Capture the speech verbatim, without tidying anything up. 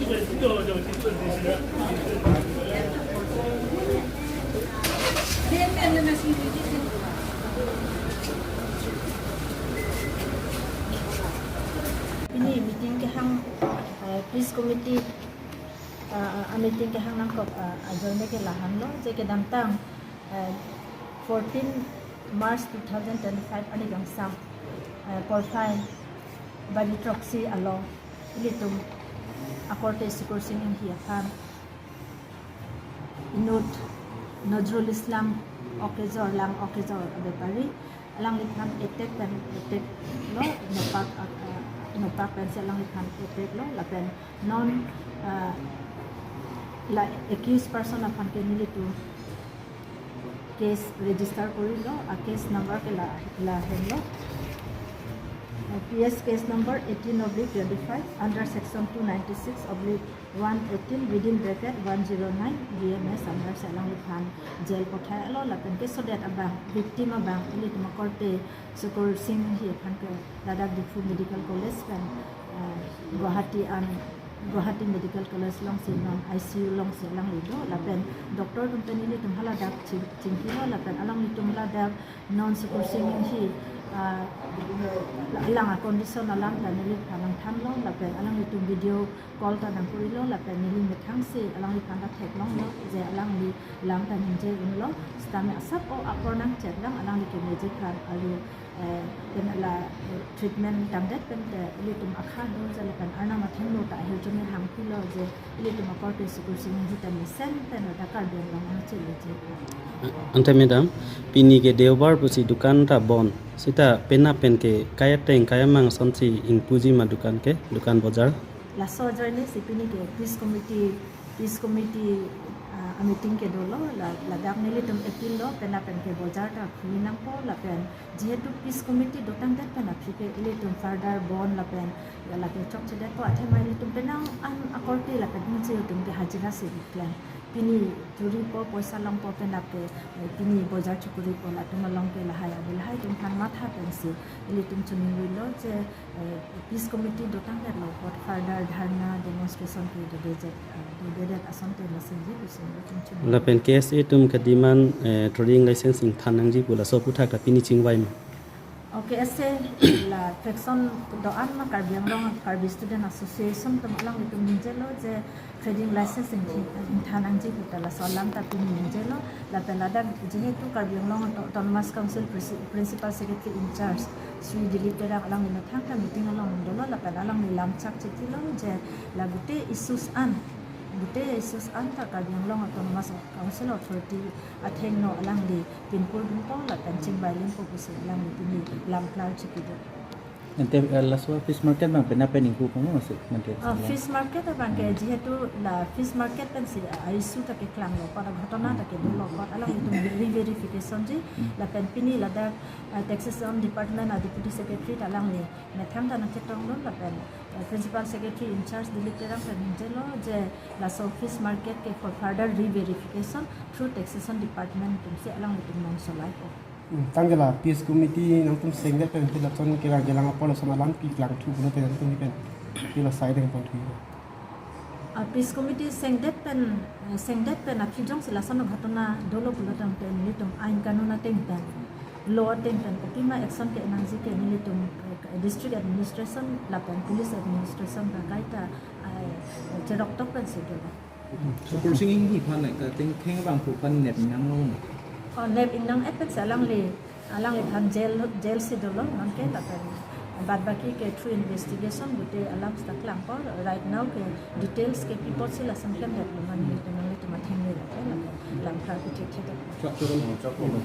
Pini meeting kehang, eh, peace committee, ah, ah, meeting kehang nangkok, ah, ajoine ke lahenlo, je kedamtang, eh, fourteen March two thousand twenty-five arni kangsam, eh, porphai baji throksi along ilitum akorte Sukur Sing Enghi aphan inut Nazrul Islam Okejor, Lang Okejor abepari, alangliphan attack pen attack lo, nopak, ah, nopak pensi alangliphan attack lo, lapen non, ah, la accused person aphan ke nelitum case register korilo, a case number ke la, lahenlo. Uh, P S case number eighteen oblique twenty-five under section two ninety-six oblique one eighteen within bracket one zero nine B M S under si alangliphan jail pathai lo, lapen kesodet abang, victim abang, ilitum akorte Sukur Sing Enghi aphan ke ladak Diphu Medical College pen, uh, Guwahati an Guwahati Medical College alongsi non I C U alongsi alangli do, lapen doctor atum pen ilitum haladak ching-, chingkilo, lapen alanglitum haladak non Sukur Sing Enghi, ah, alang a condition alam ta neliphan nangthanlo, lapen alanglitum video call ta nangkorilo, lapen neli methangsi alangliphan ta theklonglo, je alangli lam ta ningje unlo, sitame asap o apor nangchetlang alangli kemeji aphan alu, eh, pen la, eh, treatment tangdet pen te ilitum akha do, je lapen Arnam athengno ta ahirjume hangpilo, je ilitum akorte Sukur Sing Enghi ta mesen pen ta Karbi Anglong nangcheleji. Ante madam, pini ke Deobar pusi dukan ta bon. Sita penap pen ke kai ateng kai amang asonsi ingpuji ma dukan ke, dukan bojar? Laso ajoine si pini ke peace committee, peace committee, ah, meeting ke dolo, la, ladak nelitum appeal lo, penap pen ke bojar ta khuli nangpo, lapen jehetu peace committee dotangdet pen aphi ke ilitum further bon lapen ya lake chokchedetpo, athema ilitum penang an akorte lapen hingje atum ke hajira si klem. Pini churi po, poisa longpo, penap ke, eh, pini bojar chokoripo, latum along ke lahai ave lahai atum aphan matha pensi ilitum choningri lo, je, eh, peace committee dotangdetlo apot further dharna demonstration ke dodedet, eh, dodedet asonte message pusi ilitum choningri. Lapen K S A atum ke demand, eh, trading license ingthan nangji pu laso aphuthak ta pini chingvai ma? Okay, ase la faction do-an ma, Karbi Anglong Karbi Student Association atum alanglitum ningjelo je trading license ingthan nangji pu ta laso alam ta pini ningjelo, lapen ladak jehetu Karbi Anglong Auto-, Autonomous Council Presi-, Principal Secretary in charge Shri Dilip Terang alangli methang ta meeting along dolo, lapen alangli lamchak chetilo je la gute issues an, gute issues an ta Karbi Anglong Autonomous Council Authority athengno alangli pinpur dunpo lapen chingvai limpo pusi alangli pini lam klar chiki do. Ante, eh, laso fish market abang penap pen ingpu kono masih nanti. Ah, fish market abang ke jehetu la fish market pensi, ah, issue ta keklanglo, pada ghotona ta kedolo, pada alanglitum re-verification ji, lapen pini ladak, ah, Taxation Department a Deputy Secretary ta alangli methang ta nangchetonglo, lapen, ah, Principal Secretary in charge Dilip Terang pen ningjelo je laso fish market ke for further re-verification through Taxation Department atumsi alanglitum nangsolaipo. Hmm, tangke la peace committee nangtum sengdet pen phi lason kelang kelang apor lason alam pi klangthu pulote nangtum pen phi la side pon thu. Ah, peace committee sengdet pen, eh, sengdet pen aphi jongsi lason ghotona dolo pulo tangte nelitum ain kanun ateng pen, law ateng pen kopima action ke nangji ke nelitum, eh, district administration lapen police administration ta kaita, eh, cherok tok pensi dolo. Sukur Sing Enghi aphan nai ka ting theng abang pu aphan nep ingnanglo. Oh, nep ingnang-et pensi alangli, alangliphan jail, jail si dolo, non ke lapen bad baki ke through investigation gute alam seta klangpo, right now ke details ke pi apotsi lason klemdetlo ma nelitum, nanglitum athengno lapen lam klar ke thekthedetlo. Chak chak lo, chak lo.